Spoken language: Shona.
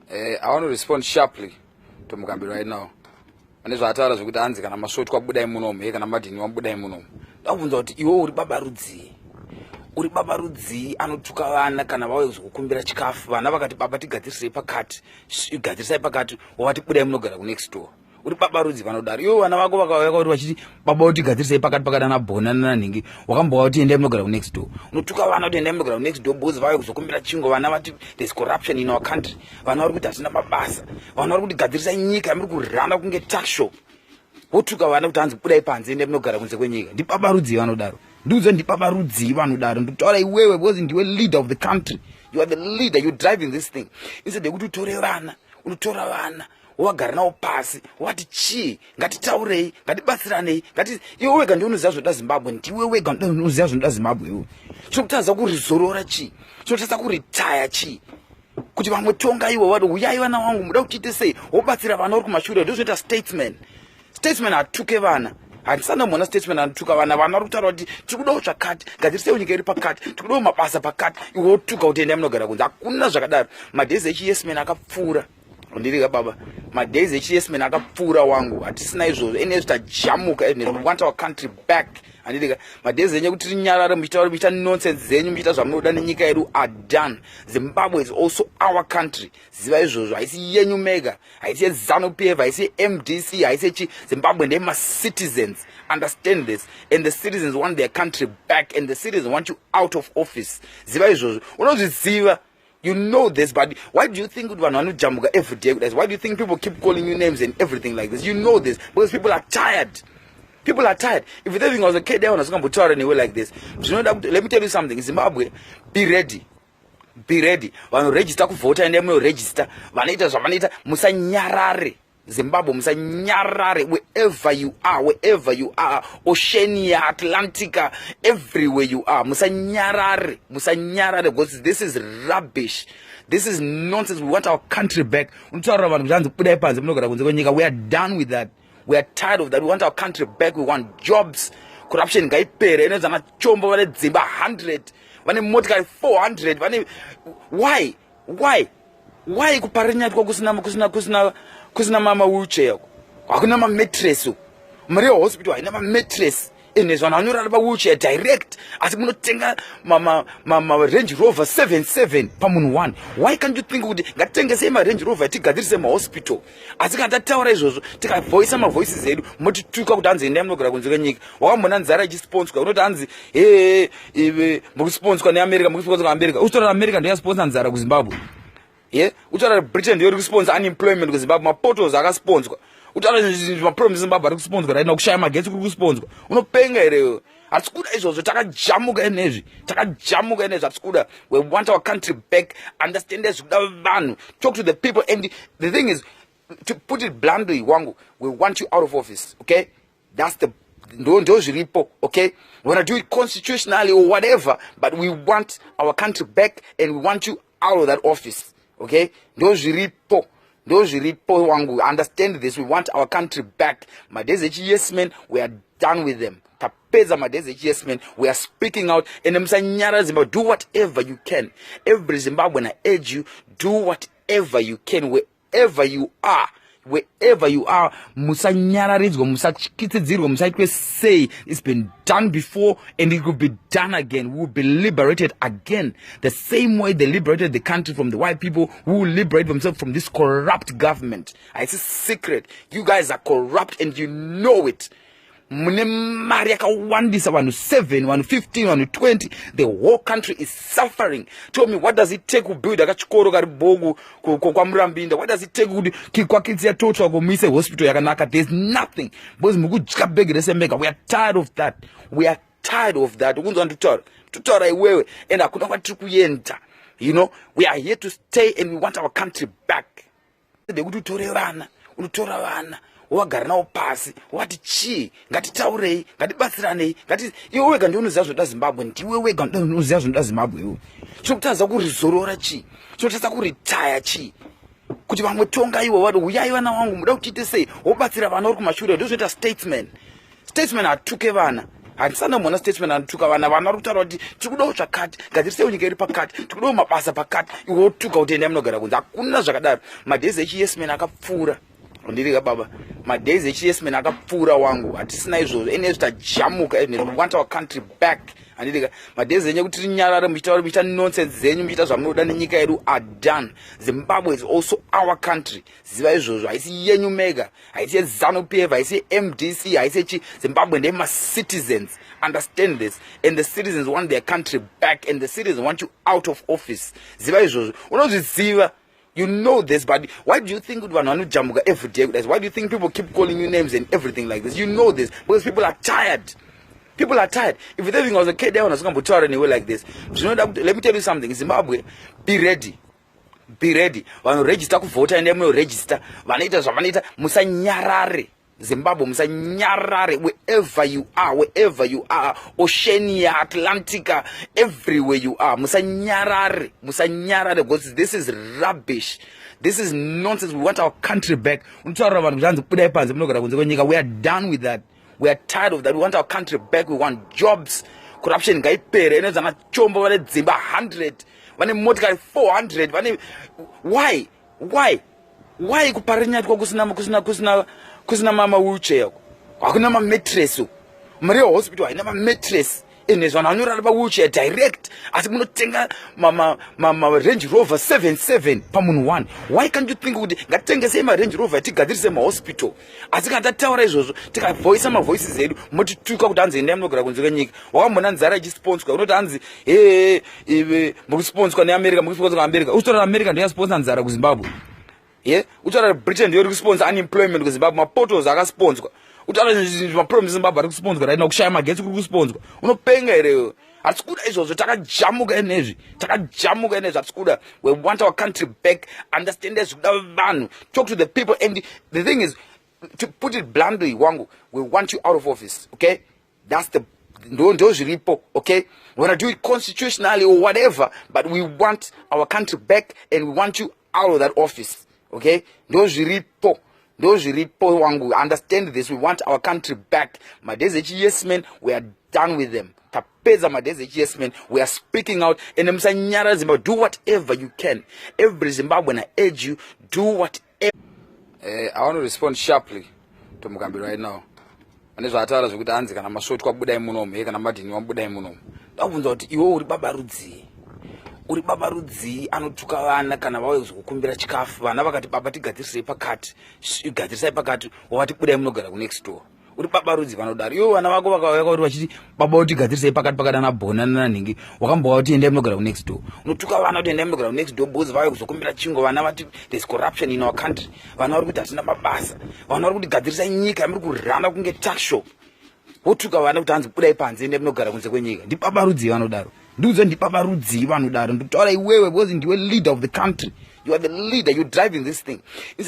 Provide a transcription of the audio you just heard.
I want to respond sharply to Mugambi right now. Ane zvaataura zvekuti hanzi kana masvotwa budai munomu, he kana madhini wabudai munomu. Ndakubvunza kuti iwe uri baba rudzii? Uri baba rudzii anotuka vana kana vauya kuzokukumbira chikafu? Vana vakati baba tigadzirisei pakati, gadzirisai pakati, wavati budai munogara kunext door. Uri baba rudzi vanodaro. Iwe vana vako vakauya kwauri vachiti baba utigadzirisei pakati pakati ana bona nanhingi, wakambova kuti endai munogara kunext door. Unotuka vana kuti endai munogara kunext door because vauya kuzokumbira chingo. Vana vati there's corruption in our country. Vana vari kuti hatina mabasa. Vana vari kuti gadzirisai nyika yamuri kurana kunge tuckshop. Wotuka vana kuti hanzi budai panze endai munogara kunze kwenyika. Ndibaba rudzii vanodaro? Ndiudze, ndibaba rudzii vanodaro? Ndikutaura iwewe because ndiwe leader of the country. You are the leader, you're driving this thing. Instead yekuti utore vana, unotora vana wagara navo pasi wati chii, ngatitaurei, ngatibatsiranei, ngati iwe wega ndiwe unoziva zvinoda Zimbabwe. Ndiwe wega unoziva zvinoda Zimbabwe. Iwe chinokutadza kurizorora chii? Chinotadza kuritaya chii? Kuti vamwe tonga iwe wati uyai vana vangu, muda kutiite sei? Wobatsira vana uri kumashure. Ndo zvinoita statesman. Statesman hatuke vana. Handisana statesman anotuka vana. Vana vari kutaura kuti tiri kudawo zvakati, gadzirisei nyika iri pakati, tiri kudawo mabasa pakati. Iwe wotuka kuti endai munogara kunze. Hakuna zvakadaro. Madays echiyesman akapfuura. Ndirika baba, madays echiyesman akapfuura wangu, hatisina izvozvo. Enezvi tajamuka, we want our country back. Handidika madays enyu ekuti tinyarare muchitaura, muchiita nonsense dzenyu, muchiita zvamunoda nenyika yedu are done. Zimbabwe is also our country. Ziva izvozvo. Haisi yenyu mega, haisi yeZANU PF, haisi yeMDC, haisi yechi. Zimbabwe ndemacitizens. Understand this. And the citizens want their country back, and the citizens want you out of office. Ziva izvozvo. Unozviziva. You know this, but why do you think kuti vanhu vanojamuka every day kudai? Why do you think people keep calling you names and everything like this? You know this because people are tired. People are tired. If everything was okay there, vanhu vasingambotaura newe like this. Zvinoda kuti, let me tell you something, Zimbabwe, be ready, be ready. Vanoregister kuvhota, endai munoregister. Vanoita zvavanoita, musanyarare. Zimbabwe, musanyarare. Wherever you are, wherever you are, Oceania, Atlantica, everywhere you are, musanyarare, musanyarare, because this is rubbish, this is nonsense. We want our country back. Unotaurira vanhu kuti hanzi budai panze munogara kunze kwenyika. We are done with that. We are tired of that. We want our country back. We want jobs. Corruption ngaipere. Inodzana chombo vane dzimba 100, vane motikari 400, vane why kuParirenyatwa kusina mama wheelchair, hakuna mamattress? Mari yehospital haina mamattress. Ine vanhu vanorara pawheelchair direct, asi munotenga maRange Rover 77 pamunhu 1. Why can't you think kuti ngatitengesei maRange Rover tigadzirise mahospital? Asi kana tataura izvozvo, tikavoisa mavoices edu, motituka kuti hanzi endai munogara kunze kwenyika. Wakambona nzara ichisponsorwa? Unoti hanzi he murikusponsorwa neAmerica, murikusponsorwa neAmerica. Uchitaura America ndoyasponsa nzara kuZimbabwe ye? Utaura Britain ndiyo iri kusponsor unemployment kuZimbabwe, mapotholes akasponsorwa. Utaura maproblems Zimbabwe ari kusponsorwa right now, kushaya magetsi kuri kusponsorwa. Unopenga here? Hatisi kuda izvozvo. Takajamuka enezvi, takajamuka enezvi. Hatisi kuda. We want our country back. Understand zvikuda vanhu. Talk to the people. And the thing is, to put it bluntly wangu, we want you out of office, okay? That's the ndo zviripo, okay? We wanna do it constitutionally or whatever, but we want our country back and we want you out of that office, okay? Ndo zviripo, ndo zviripo wangu. Understand this. We want our country back. Madays echi-yes men, we are done with them. Tapedza madays echi-yes men. We are speaking out. And musanyara, Zimbabwe. Do whatever you can. Every Zimbabwean, I urge you, do whatever you can, wherever you are, wherever you are. Musanyararidzwa, musatyitsidzirwa, musaitwe sei. It's been done before and it will be done again. We will be liberated again. The same way they liberated the country from the white people, who will liberate themselves from this corrupt government. It's a secret. You guys are corrupt and you know it. Mune mari yakawandisa, vanhu 7, vanhu 15, vanhu 20. The whole country is suffering. Tell me, what does it take kubuilda kachikoro kari boku kwaMurambinda? What does it take kuti kwaKitsi yatotwa komuise hospital yakanaka? There's nothing, because muri kudya bhegi rese mega. We are tired of that. We are tired of that. Ukunzwa ndikutaura? Totaura iwewe. And hakuna kwatiri kuenda. We are here to stay and we want our country back. Ndekuti utore vana, unotora vana wagara navo pasi wati chii, ngatitaurei, ngatibatsiranei, ngati iwe wega ndiwe unoziva zvinoda Zimbabwe. Ndiwe wega unoziva zvinoda Zimbabwe. Iwe chinokutadza kurizorora chii? Chinotadza kuritaya chii? Kuti vamwe tonga iwe wati uyai vana vangu, muda kutiite sei? Wobatsira vana uri kumashure. Ndo zvinoita statesman. Statesman hatuke vana. Handisana mona statement anotuka vana. Vana vari kutaura kuti tiri kudawo zvakati, gadzirisei nyika iri pakati, tiri kudawo mabasa pakati. Iwe wotuka kuti endai munogara kunze. Hakuna zvakadaro. Madays echiyesman akapfuura. Ndirika baba, madays echiyesman akapfuura wangu, hatisina izvozvo. Enezvi tajamuka, and we want our country back. Handirika, madays enyu ekuti tinyarare muchitaura, muchiita nonsense dzenyu, muchiita zvamunoda nenyika yedu are done. Zimbabwe is also our country. Ziva izvozvo. Haisi yenyu mega, haisi yeZANU PF, haisi yeMDC, haisi yechi. Zimbabwe ndemacitizens. Understand this. And the citizens want their country back, and the citizens want you out of office. Ziva izvozvo. Unozviziva, you know this, but why do you think kuti vanhu vanojamuka every day kudai? Why do you think people keep calling you names and everything like this? You know this because people are tired. People are tired. If everything was okay there, vanhu vasingambotaura newe like this. Zvinoda kuti, let me tell you something, Zimbabwe, be ready, be ready. Vanoregister kuvhota, endai munoregister. Vanoita zvavanoita, musanyarare. Zimbabwe, musanyarare. Wherever you are, wherever you are, Oceania, Atlantica, everywhere you are, musanyarare, musanyarare, because this is rubbish, this is nonsense. We want our country back. Unotaurira vanhu kuti hanzi budai panze munogara kunze kwenyika. We are done with that. We are tired of that. We want our country back. We want jobs. Corruption ngaipere. Inodzana chombo, vane dzimba 100, vane motikari 400, vane, why kuParirenyatwa kusina mawheelchair, hakuna mamattress? Mari yehospital haina mamattress. Ine vanhu vanorara pawheelchair direct, asi munotenga maRange Rover 77 pamunhu 1. Why can't you think kuti ngatitengesei maRange Rover, tigadzirise mahospital? Asi kana tataura izvozvo, tikavoisa mavoices edu, motituka kuti hanzi endai munogara kunze kwenyika. Wakambona nzara ichisponsorwa? Unoti hanzi he, murikusponsorwa neAmerica, murikusponsorwa neAmerica. Uchitaura America ndoyasponsa nzara kuZimbabwe ye? Utaura Britain ndiyo iri kusponsa unemployment kuZimbabwe, mapotholes akasponsorwa. Utaura maproblems Zimbabwe ari kusponsorwa right now, kushaya magetsi kuri kusponsorwa. Unopenga here? Hatisi kuda izvozvo. Takajamuka enezvi, takajamuka enezvi. Hatisi kuda. We want our country back. Understand zvikuda vanhu. Talk to the people. And the thing is, to put it bluntly wangu, we want you out of office, okay? That's the ndo zviripo, okay? We wanna do it constitutionally or whatever, but we want our country back and we want you out of that office, okay? Ndo zviripo, ndo zviripo wangu. Understand this. We want our country back. Madays echi-yes man, we are done with them. Tapedza madays echi-yes man. We are speaking out. And musanyara, Zimbabwe. Do whatever you can. Every Zimbabwean, I urge you, do whatever. I want to respond sharply to Mugambi right now ane zvaataura zvekuti hanzi kana masvotwa budai munomu, he, kana madhini wabudai munomu. Ndakubvunza kuti iwe uri baba rudzii? Uri baba rudzii anotuka vana kana vauya kuzokukumbira chikafu? Vana vakati, "Baba, tigadzirisei pakati, gadzirisai pakati," wavati, "Budai munogara kunext door." Uri baba rudzi vanodaro? Ivo vana vako vakauya kwauri vachiti, "Baba, utigadzirisei pakati," pakada nabhona nanhingi, wakambova kuti endai munogara kunext door? Unotuka vana kuti endai munogara kunext door because vauya kuzokumbira chingwa. Vana vati there's corruption in our country. Vana vari kuti hatina mabasa. Vana vari kuti gadzirisai nyika yamuri kurana kunge tuckshop. Wotuka vana kuti hanzi budai panze, endai munogara kunze kwenyika. Ndibaba rudzii vanodaro? Ndiudze, ndibaba rudzii vanodaro? Ndikutaura iwewe because ndiwe leader of the country. You are the leader. You're driving this thing.